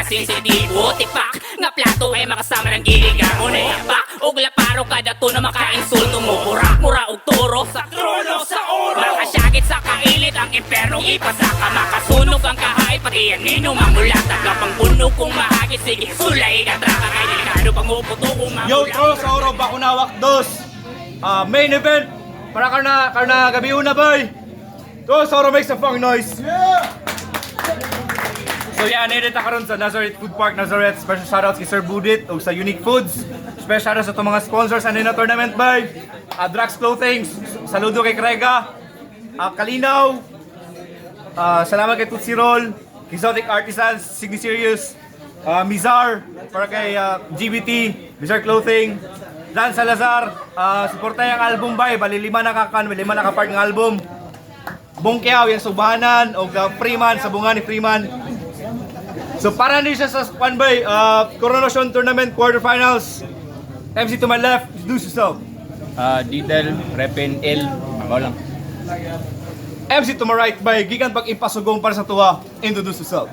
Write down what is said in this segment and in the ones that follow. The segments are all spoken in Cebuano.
sensitibo. Tipak nga plato ay makasama ng giligang. Unay pak og laparo kada tuno makainsulto mo. Burak mura og toro sa trono sa oro. Makasyagit sa kainit ang imperno ipasaka. Makasunog ang kahait pati ang nino mamulata. Kapang puno kung mahagit, sige sulay katraka. Kay delikado panguputo kung mamula. Yo, Trono sa Oro, Bakunawak Dos. Main event para karna karna gabi una, boy. Trono sa Oro, make some fucking noise. So yeah, nandito karon sa Nazareth Food Park, Nazareth. Special shoutouts kay Sir Budit ug sa Unique Foods. Special shoutouts sa itong mga sponsors ano na tournament, boy. Drax Clothing, saludo kay Krega. Kalinaw, salamat kay Tootsie Roll, Exotic Artisans, Signi Sirius, Mizar, para kay GBT, Mizar Clothing, Dan Salazar, suporta yung album bay, bali lima na kakan, lima na ka-part ng album. Bongkiaw, yung Subanan, o Freeman, sabungan ni Freeman. So para ni siya sa kwan bay, Coronation Tournament Quarterfinals. MC to my left, introduce yourself. Didel, Repen, L, ako lang. MC to my right bay, gikan pag impasugong para sa tuwa, introduce yourself.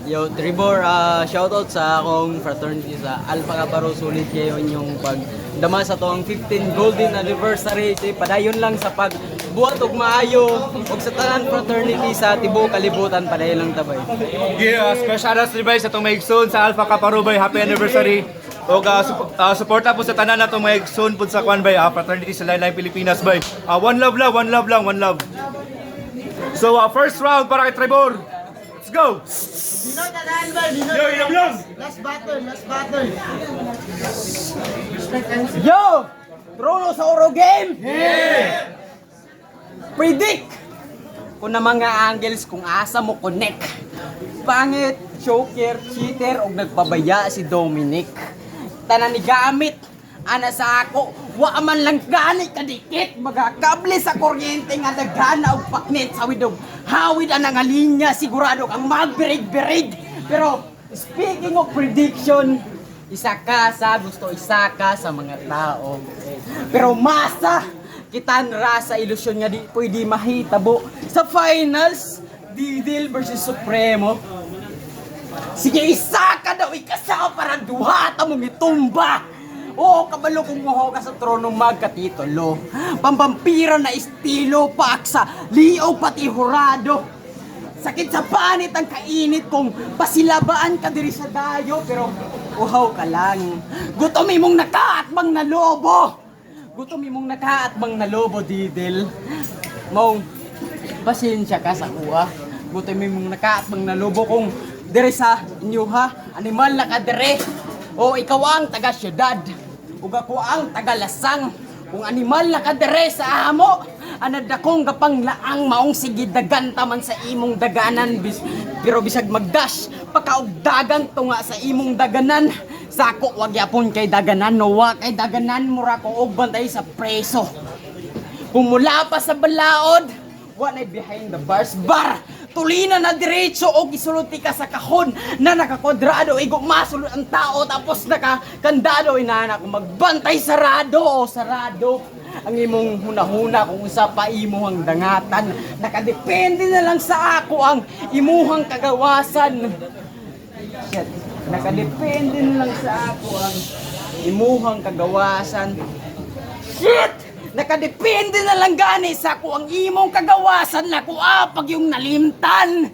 Yo, Trevor, shoutout sa akong fraternity sa Alpha Kappa Rho. Sulit ngayon yung pagdama sa tuang 15 golden anniversary. Ito, padayon lang sa pagbuhat og maayo og sa tanan fraternity sa tibuok kalibutan, padayon lang tabay. Yeah, special shoutouts ni Bay sa itong maigsoon sa Alpha Kappa Rho, bay. Happy anniversary. O suporta po sa tanan na itong maigsoon po sa Kwan bay, fraternity sa Laylay Pilipinas bay. One love lang, one love lang, one love. So first round para kay Trevor. Let's go. Yo, ilab lang. Last battle, last battle. Yo! Trono sa Oro Game! Yeah! Predict! Kung na mga angles kung asa mo connect. Pangit, choker, cheater, og nagpabaya si Dominic. Tanan ni gamit, ana sa ako, wa man lang gani kadikit, mga kable sa kuryente nga dagana og paknit sa widog. Hawid ana nga linya, sigurado kang magbirig-birig. Pero speaking of prediction, isa ka sa gusto, isa ka sa mga tao. Pero masa, kitan ra sa ilusyon nga di pwede mahitabo. Sa finals, Didil versus Supremo. Sige, isa ka daw, ikasa para duha ta mong itumba. Oo, kabalo kung muho ka sa trono magkatitulo. Pambampira na estilo, paaksa, liog pati hurado. Sakit sa panit ang kainit kung pasilabaan ka diri sa dayo, pero uhaw ka lang. Gutom imong nakaatbang na lobo. Gutom imong nakaatbang na lobo, Didil. Mong, pasensya ka sa kuha. Gutom imong nakaatbang na lobo kung diri sa inyo ha, animal na ka dire. O ikaw ang taga syudad, ug ako ang taga lasang. Kung animal na ka dire sa amo, anad akong gapang laang maong sige dagan taman sa imong daganan bis, pero bisag magdash pakaugdagan tunga sa imong daganan sako wag yapon kay daganan no wa kay daganan mura ko og bantay sa preso. Kung mula pa sa balaod, wa na'y behind the bars bar. Tulina na diretso o gisulti ka sa kahon na nakakwadrado, igo masulod ang tao tapos nakakandado inana kung magbantay sarado o sarado ang imong hunahuna kung unsa pa imuhang dangatan, nakadepende na lang sa ako ang imuhang kagawasan. Shit, nakadepende na lang sa ako ang imuhang kagawasan. Shit! Nakadepende na lang gani sa ako ang imong kagawasan na ko pag yung nalimtan.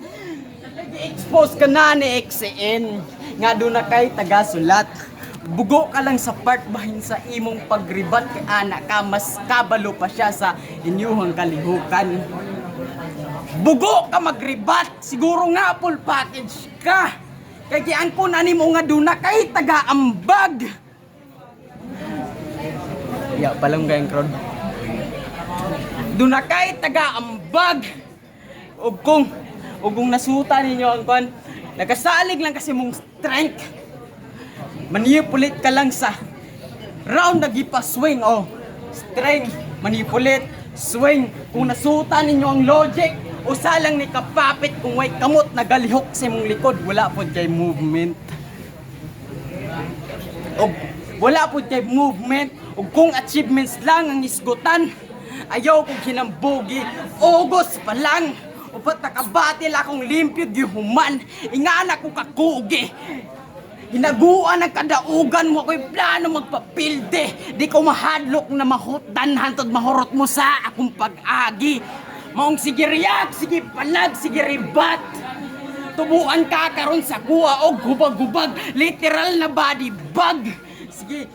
Nag-expose ka na ni XN. Nga doon na kay tagasulat. Bugo ka lang sa part bahin sa imong pagribat kay ana ka mas kabalo pa siya sa inyuhang kalihukan. Bugo ka magribat, siguro nga full package ka. Kay giangkon ani mo nga duna kay taga-ambag. Ya, palang kayong crowd. Doon na kay taga-ambag. Ug kung nasuta ninyo ang kwan, nagasalig lang kasi mong strength. Manipulate ka lang sa round nagipa-swing oh. Strength, manipulate, swing. Kung nasuta ninyo ang logic, usa lang ni kapapit kung way kamot nagalihok sa imong likod, wala pod kay movement. Og wala po kay movement ug kung achievements lang ang isgutan, ayaw kong hinambugi August pa lang. Upat nakabatil akong limpyo gihuman. Ingana ko kakugi. Hinaguan ang kadaugan mo ako'y plano magpapilde. Di ko mahadlok na mahutan hantod mahurot mo sa akong pag-agi. Maong sige riyak, sige palag, sige ribat. Tubuan ka karon sa kuha og gubag-gubag, literal na body bag. Sige.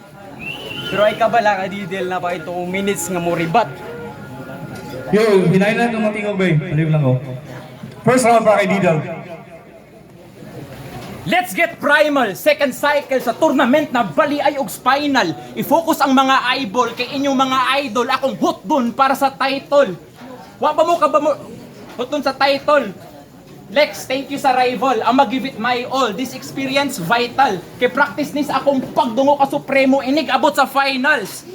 Pero ay kabala ka didel na pa ito minutes nga mo ribat. Yo, hinayin lang itong matingog, bay. Maliw lang ko. First round para kay Didel. Let's get primal! Second cycle sa tournament na bali ay og spinal. I-focus ang mga eyeball kay inyong mga idol. Akong hotdon para sa title. Wa ba mo ka ba mo hotdon sa title? Lex, thank you sa rival. I'ma give it my all. This experience vital. Kay practice nis akong pagdungo ka supremo inig abot sa finals.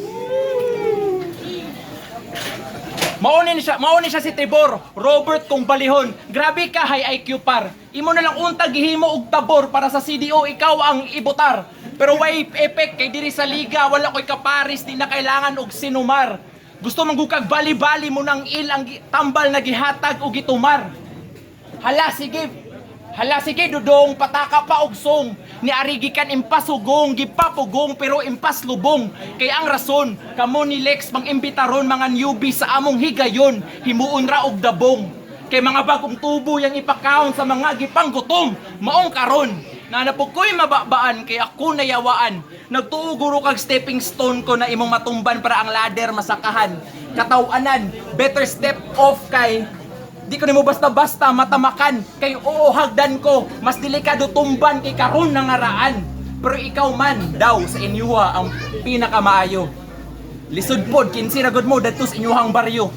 Mauni siya si Trevor, Robert kung balihon. Grabe ka high IQ par. Imo na lang unta gihimo og tabor para sa CDO ikaw ang ibotar. Pero way effect kay diri sa liga wala koy kaparis di na kailangan og sinumar. Gusto mong gukag bali-bali mo nang il ang tambal na gihatag og gitumar. Hala sige. Hala sige dudong pataka pa og song. Ni ari gikan impasugong, gipapugong pero impaslubong. Kay ang rason, kamo ni Lex mangimbitaron mga newbie sa among higayon, himuon ra og dabong. Kay mga bagong tubo yang ipakaon sa mga gipanggutom, maong karon. Nanapog ko'y mababaan kay ako nayawaan. Nagtuo guro kag stepping stone ko na imong matumban para ang ladder masakahan. Katawanan, better step off kay di ko nimo basta-basta matamakan kay oo hagdan ko mas delikado tumban kay karon nangaraan pero ikaw man daw sa inyuha ang pinakamaayo. Lisod pod kinsi ra gud mo dadto sa inyuhang baryo.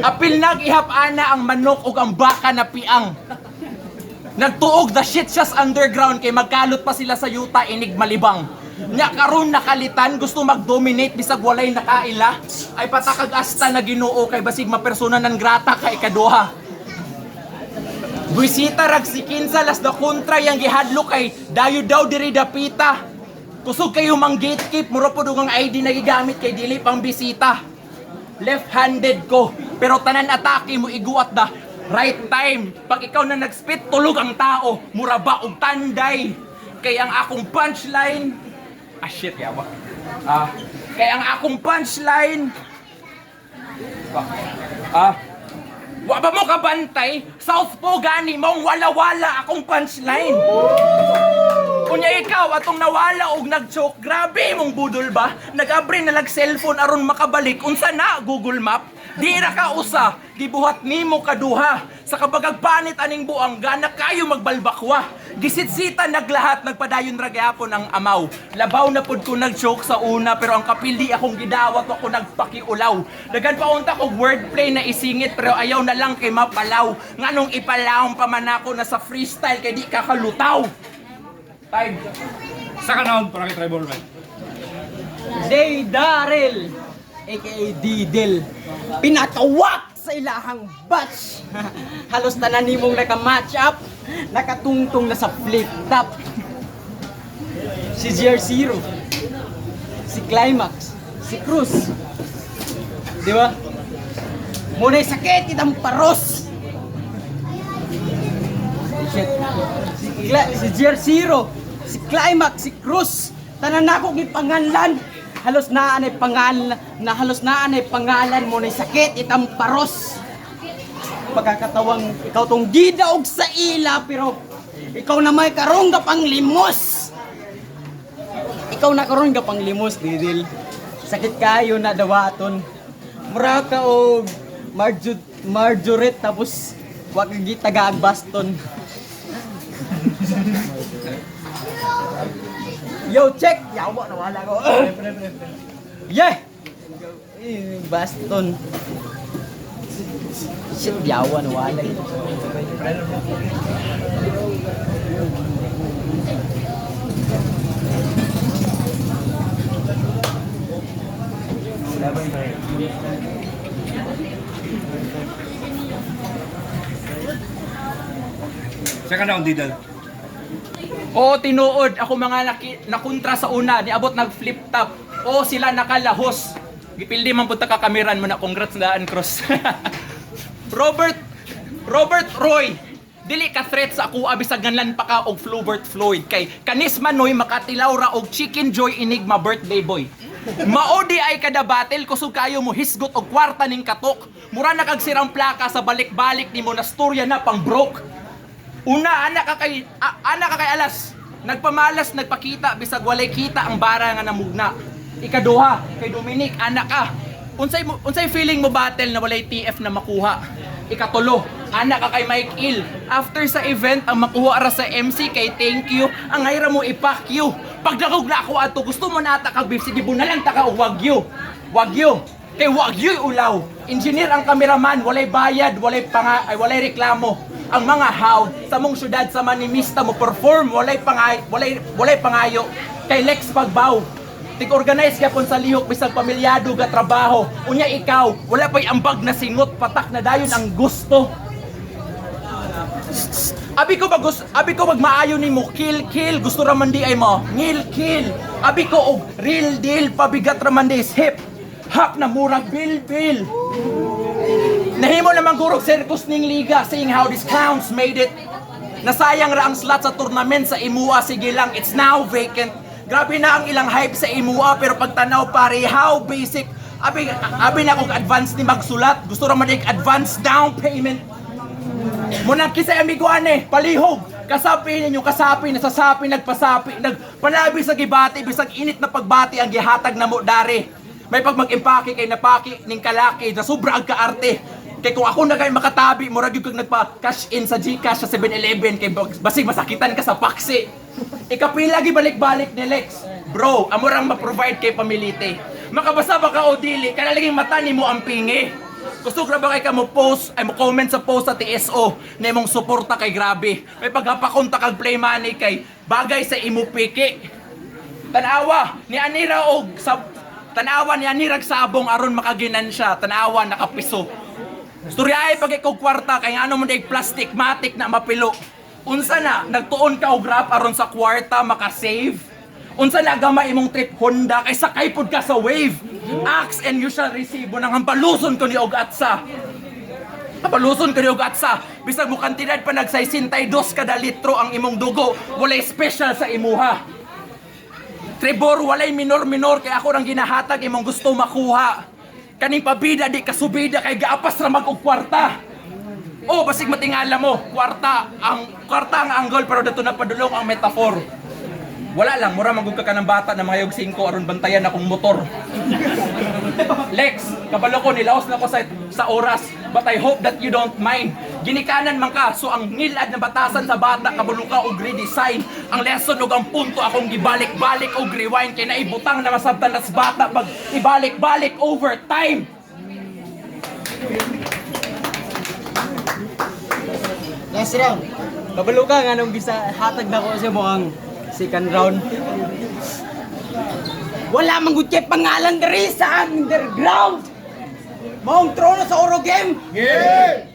Apil nag ihap ana ang manok ug ang baka na piang. Nagtuog the shit siya sa underground kay magkalot pa sila sa yuta inig malibang. Nya karon nakalitan gusto mag-dominate bisag walay nakaila ay patakag asta na Ginoo kay basig mapersona ng grata kay ikaduha. Buisita rag si Kinsa las da kontra yang gihadlok kay dayo daw diri dapita. Kusog kayo mang gatekeep mura pod og ang ID na gigamit kay dili pang bisita. Left-handed ko pero tanan atake mo iguat da right time. Pag ikaw na nagspit tulog ang tao mura ba og tanday. Kay ang akong punchline, ah shit yawa. Ah, kay ang akong punchline, ah, wa ba mo kabantay? Southpaw gani mong wala-wala akong punchline. Unya ikaw atong nawala og nag-choke, grabe mong budol ba? Nag-abre na lag cellphone aron makabalik unsa na Google Map? Di ra ka usa, gibuhat nimo kaduha. Sa kabagag panit aning buang gana kayo magbalbakwa. Gisitsita naglahat nagpadayon ra gyapon ang amaw. Labaw na pud ko nag-choke sa una pero ang kapili akong gidawat ako nagpakiulaw. Dagan pa unta kog wordplay na isingit pero ayaw na lang kay mapalaw. Nganong ipalaw pa man ako na sa freestyle kay di ka kalutaw. Time. Second round para kay Trevor, bay. Day Darrell, aka Didel. Pinakawak sa ilahang batch. Halos tanan nimong naka-match up, nakatungtong na sa flip top. Si GR0, si Climax, si Cruz. Di ba? Muna'y sakit itang paros. Shit. Si GR0, si Climax, si Cruz. Tanan nako gipanganlan. Halos naa nay pangalan, na halos naa nay pangalan mo nay sakit itang paros. Pagkakatawang ikaw tong gidaog sa ila pero ikaw na may karong pang limos. Ikaw na karon ka pang limos, Didil. Sakit kayo na dawaton. Mura ka og Marjoret tapos wa ka gitaga ang baston. Yo, check! Yawa, nawala ko. Yeah! Eh, baston. Shit, yawa, nawala. Second round, Didel. Oo, tinuod. Ako mga nakontra sa una, niabot nag flip top. Oo, sila nakalahos. Gipildi man punta ka kameran mo na. Congrats daan, Cross. Robert, Robert Roy, dili ka threat sa ako bisag nganlan pa ka og Flubert Floyd kay kanis manoy makatilaw ra og Chicken Joy Enigma birthday boy. Mao di ay kada battle kusog kayo mo hisgot og kwarta ning katok. Mura na kag sirang plaka sa balik-balik nimo na storya na pang broke. Una, ana ka kay alas. Nagpamalas, nagpakita bisag walay kita ang bara nga namugna. Ikaduha, kay Dominic, ana ka. Unsay feeling mo battle na walay TF na makuha? Ikatulo, ana ka kay Mike Il. After sa event, ang makuha ra sa MC kay thank you, ang hayra mo ipak you. Pagdagog na ako adto, gusto mo na ata kag beef, sige bunalan ta ka og wagyu. Wagyu. Kay wagyu ulaw. Engineer ang kameraman, walay bayad, walay panga, ay walay reklamo. Ang mga how sa mong syudad sa manimista mo perform, walay pangayo kay Lex Pagbaw. Tig-organize gyapon sa lihok bisag pamilyado ga trabaho. Unya ikaw, wala pay ambag na singot, patak na dayon ang gusto. Abi ko magmaayo nimo kill kill gusto ra man di ay mo ngil kill. Abi ko og real deal pabigat ra man di hip hop na murag bill bill. Nahimo naman gurog circus ning liga seeing how these clowns made it. Nasayang ra ang slot sa tournament sa Imua, sige lang, it's now vacant. Grabe na ang ilang hype sa Imua pero pagtanaw pare how basic. Abi na kog advance ni magsulat, gusto ra man di advance down payment. Munang kisay amigo ane, palihog. Kasapi ninyo, kasapi, nasasapi, nagpasapi, nagpanabi sa gibati, bisag init na pagbati ang gihatag na mo dari. May pag mag-impake kay napaki ning kalaki na sobra ang kaarte. Kay kung ako na kay makatabi, murag gyud kag nagpa-cash in sa GCash sa 7-Eleven kay basig masakitan ka sa paksi. Ikapila gi balik-balik ni Lex. Bro, amo rang ma-provide kay pamilite. Makabasa ba ka o dili, kana laging mata nimo ang pingi. Gusto ra ba kay ka mo post ay mo comment sa post sa TSO na imong suporta kay grabe. May paghapakonta kag play money kay bagay sa imo piki. Tanawa ni Anira og sa tanawa ni Anira og sabong aron makaginansya. Tanawa nakapiso. Storya ay pag ikaw kwarta kay ano mo dig plastic matic na mapilo. Unsa na nagtuon ka og rap aron sa kwarta makasave? Unsa na gama imong trip Honda kay sakay pud ka sa wave? Ask and you shall receive. Bunang hampaluson ko ni og atsa. Hampaluson ko ni og atsa. Bisag mo kantidad pa nag-62 kada litro ang imong dugo, walay special sa imuha. Trevor, walay minor-minor kay ako rang ginahatag imong gusto makuha. Kaning pabida di kasubida kay gaapas ra mag og kwarta. Oh, basig matingala mo, kwarta ang angle pero dato na padulong ang metaphor. Wala lang, mura magug ka ng bata na mga 5 aron bantayan akong motor. Lex, kabalo ko nilaos na ko sa oras, but I hope that you don't mind. Ginikanan man ka, so ang ngilad na batasan sa bata kabalo ka og redesign. Ang lesson ug ang punto akong gibalik-balik og rewind kay naibutang na masabtan nas bata pag ibalik-balik over time. Last round. Kabalo ka nga nung bisa hatag na ko sa mo ang second round. Wala man gud kay pangalan diri sa underground. Maong trono sa Oro Game. Yeah!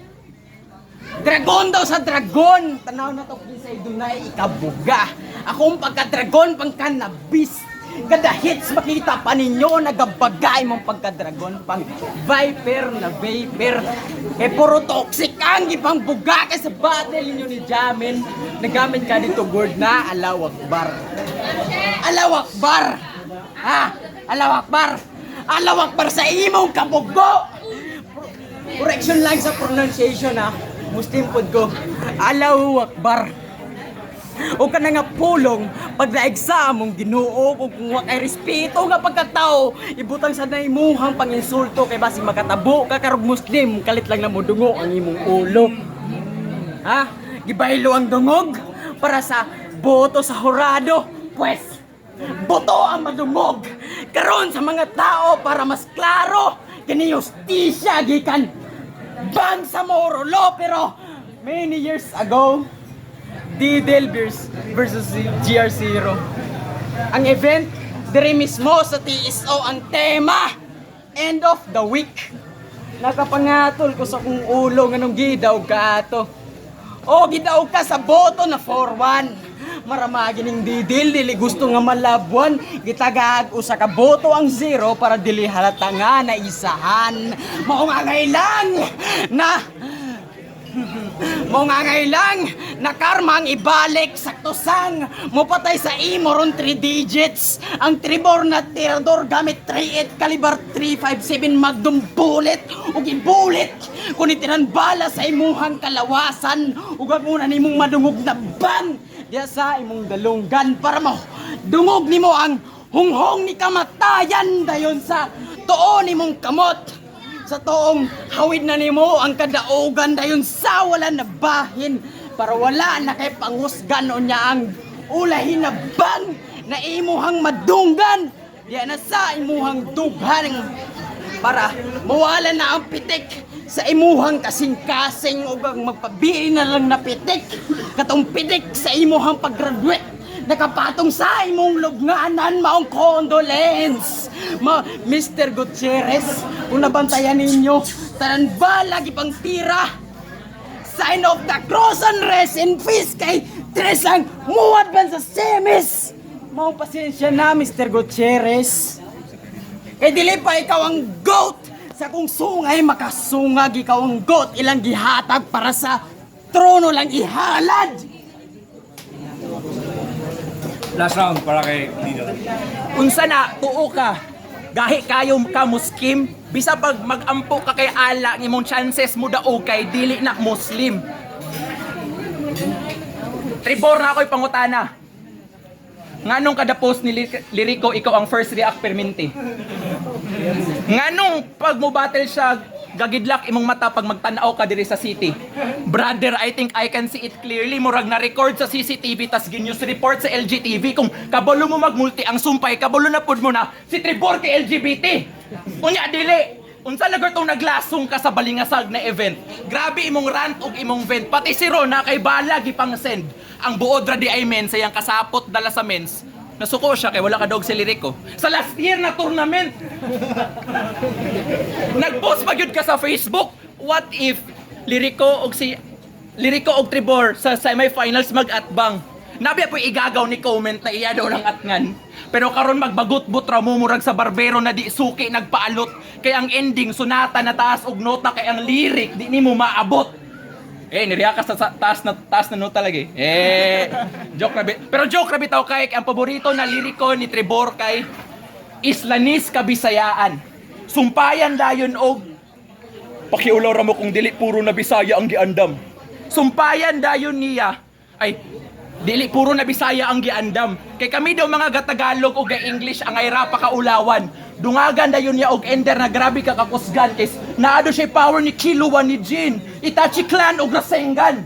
Dragon daw sa dragon. Tanaw na to kinsay dunay ikabuga. Akong pagka-dragon pangkanabis. Kada hits makita pa ninyo nagabaga imong pagka-dragon pang viper na vapor. Kay puro toxic ang gipang buga kay sa battle ninyo ni Jamin. Nagamit ka dito word na Allahu Akbar. Allahu Akbar. Ha? Allahu Akbar. Allahu Akbar sa imong kabugo. Correction lang sa pronunciation ha. Muslim pod ko. Allahu Akbar. O ka na nga pulong paglaig sa among Ginoo kung wa kay respeto nga pagkatao ibutang sa naimuhang panginsulto kay basig makatabo ka karog Muslim kalit lang na modungo ang imong ulo. Ha? Gibaylo ang dungog para sa boto sa hurado. Pwes, boto ang madungog karon sa mga tao para mas klaro kini justisya gikan ban sa Moro Law, pero many years ago Didel versus GR0. Ang event diri mismo sa TSO, ang tema end of the week. Nakapangatol ko sa kong ulo nganong gidaw ka ato. O gidaw ka sa boto na 4-1. Maramagi ning didil dili gusto nga malabwan, gitagaag usa ka boto ang zero para dili halata nga na isahan. Mao nga lang na Mo nga ngay lang, na karma ang ibalik, sakto sang, mupatay sa imo ron 3 digits. Ang Tribor na tirador gamit 38 caliber 357 magnum bullet ug ibulit kun itinan bala sa imuhang kalawasan ug ang una nimong madungog na bang diya sa imong dalunggan para mo dungog nimo ang hunghong ni kamatayan dayon sa tuon nimong kamot sa toong hawid na nimo ang kadaugan dayon sa wala na bahin para wala na kay pangusgan o niya ang ulahin na bang na imuhang madunggan diya na sa imuhang dughan para mawala na ang pitik sa imuhang kasing-kasing ug ang magpabiin na lang na pitik katong pitik sa imuhang paggraduate nakapatong sa imong lubnganan maong condolence. Ma Mr. Gutierrez, kung nabantayan ninyo, tanan ba lagi pang tira? Sign of the cross and rest in peace kay Tres ang muwad ban sa semis. Maong pasensya na, Mr. Gutierrez. Kay dili pa ikaw ang GOAT sa kung sungay makasungag ikaw ang GOAT ilang gihatag para sa trono lang ihalad. Last round para kay Lidl. Unsa na tuo ka? Gahi kayo ka muskim bisa pag magampo ka kay ala ang imong chances mo daog kay dili na Muslim. Tribor na ako'y pangutana. Nganong kada post ni Lirico ikaw ang first react perminti? Nganong pag mo battle siya gagidlak imong mata pag magtan-aw ka diri sa city? Brother, I think I can see it clearly. Murag na record sa CCTV tas ginews report sa LGTV kung kabalo mo magmulti ang sumpay, kabalo na pud mo na si Tribor kay LGBT. Unya dili. Unsa lagar tong naglasong ka sa balingasag na event? Grabe imong rant ug imong vent. Pati si Rona kay bala gipang send. Ang buod ra di ay men sa iyang kasapot dala sa mens. Nasuko siya kay wala ka dog si Lirico. Sa last year na tournament, nag-post pa gyud ka sa Facebook. What if Lirico og si Lirico og Tribor sa semifinals mag-atbang? Nabi po igagaw ni comment na iya daw ng atngan. Pero karon magbagot-but ra mo murag sa barbero na di suki nagpaalot. Kay ang ending sunata na taas og nota kay ang lyric di nimo maabot. Eh, niriya ka sa taas na nota lagi. Eh, joke ra pero joke ra bitaw kay ang paborito na liriko ni Tribor kay Islanis Kabisayaan. Sumpayan dayon og pakiulaw ra mo kung dili puro na Bisaya ang giandam. Sumpayan dayon niya ay dili puro na Bisaya ang giandam. Kay kami daw mga gatagalog o ga-English ang ay pa kaulawan. Dungagan dayon niya og ender na grabe ka kakusgan kay naado siya power ni Killua ni Jin, Itachi clan og Rasengan.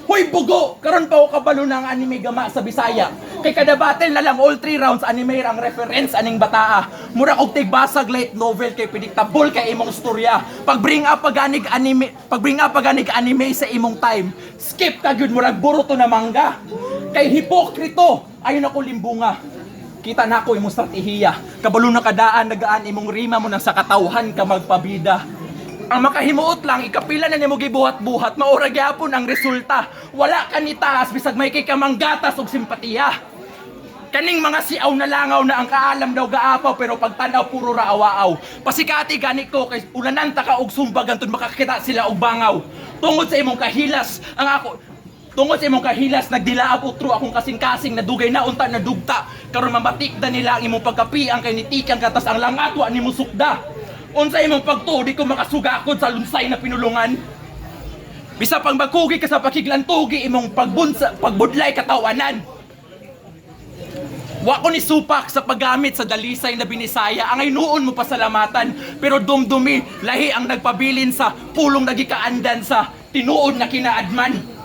Hoy bugo, karon pa ko kabalo na ang anime gama sa Bisaya. Kay kada battle na lang all three rounds anime ang reference aning bataa. Mura og tigbasag light novel kay predictable kay imong storya. Pag bring up paganig anime, pag bring up paganig anime sa imong time, skip ka gyud murag Boruto na mangga. Kay hipokrito, ayon ako limbunga. Kita na ako imong stratehiya. Kabalo na kadaan nagaan imong rima mo nang sa katawhan ka magpabida. Ang makahimuot lang, ikapila na nimo gibuhat-buhat, maura gyapon ang resulta. Wala ka ni taas bisag may kay kamanggatas og simpatiya. Kaning mga siaw na langaw na ang kaalam daw gaapaw pero pagtanaw puro ra awaaw. Pasikati gani ko kay ulanan ta ka og sumbag antud makakita sila og bangaw. Tungod sa imong kahilas ang ako Tungod sa imong kahilas nagdilaab utro akong kasing-kasing nadugay na unta nadugta karon mamatikda nila ang imong pagkapiang kay nitikan katas ang langatwa nimo sukda. Unsa imong pagtuo di ko makasugakod sa lunsay na pinulungan. Bisa pang magkugi ka sa pakiglantugi imong pagbunsa pagbudlay katawanan. Wa ko ni supak sa paggamit sa dalisay na binisaya. Angay noon mo pasalamatan, pero dumdumi lahi ang nagpabilin sa pulong nagikaandan sa tinuod na kinaadman.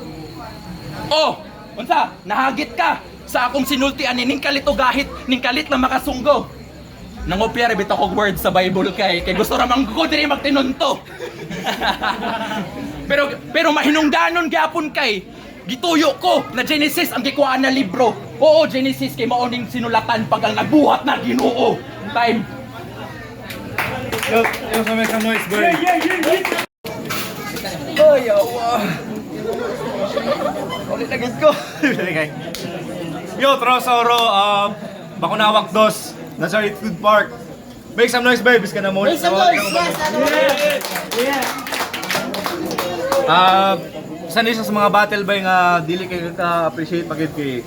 Oh, unsa? Nahagit ka sa akong sinulti ani ning kalito gahit ning kalit na makasunggo. Nangopya ra bitaw kog word sa Bible kay kay gusto ra man ko diri magtinunto. Pero mahinungdanon gyapon kay gituyo ko na Genesis ang gikuhaan na libro. Oo, Genesis kay mao ning sinulatan pag ang nagbuhat na Ginoo. Time. Yo, yo, make some noise, boy. Ay, awa. Ulit na gid ko. Okay. Yo, Trosoro, Bakunawak Dos, Nazareth Food Park. Make some noise, babe. Ka na mo. Make some noise! Yes! Ano? Ah, Isa ni siya sa mga battle bay nga dili kay ka-appreciate pagid kay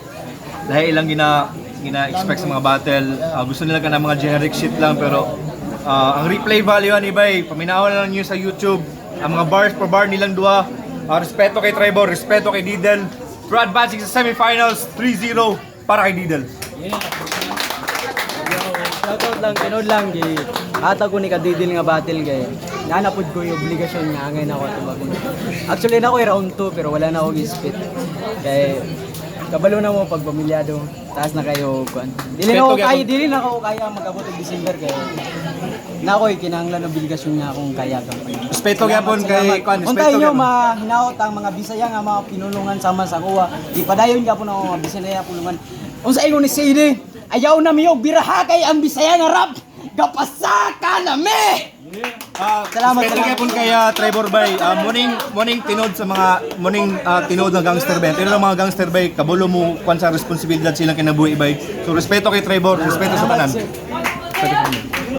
lahi ilang gina gina expect sa mga battle. Gusto nila ka mga generic shit lang, pero ang replay value ani bay, paminawan lang niyo sa YouTube ang mga bars per bar nilang duha. Respeto kay Trevor, respeto kay Didel. Pero advancing sa semifinals, 3-0 para kay Didel. Shoutout lang, tinod lang kay ata ko ni kadidil nga battle kay nanapod ko yung obligasyon nga angay na ako tubagon. Actually na ako round 2 pero wala na akong spit. Kay kabalo na mo pag pamilyado, taas na kayo kuan. Dili na ako kaya, dili na ako kaya mag-abot og December kay na ako'y kinahanglan obligasyon nga akong kaya kampanya. Respeto gyapon kay kuan, respeto Untay nyo gyapon. mahinaot ang mga Bisaya nga mga pinulungan sama sa kuwa. Ipadayon gyapon ako mga Bisaya pulungan. Unsa ingon ni CD? Ayaw na miyo biraha kay ang Bisaya nga rap. Gapasaka na mi. Salamat, Respeto salamat. gyapon kay Trevor bay. Morning tinod sa mga morning tinod ng gangster bay. Tinod ng mga gangster bay, kabulo mo kwan sa responsibilidad silang kinabuhi bay. So respeto kay Trevor, respeto sa tanan. Salamat, sir.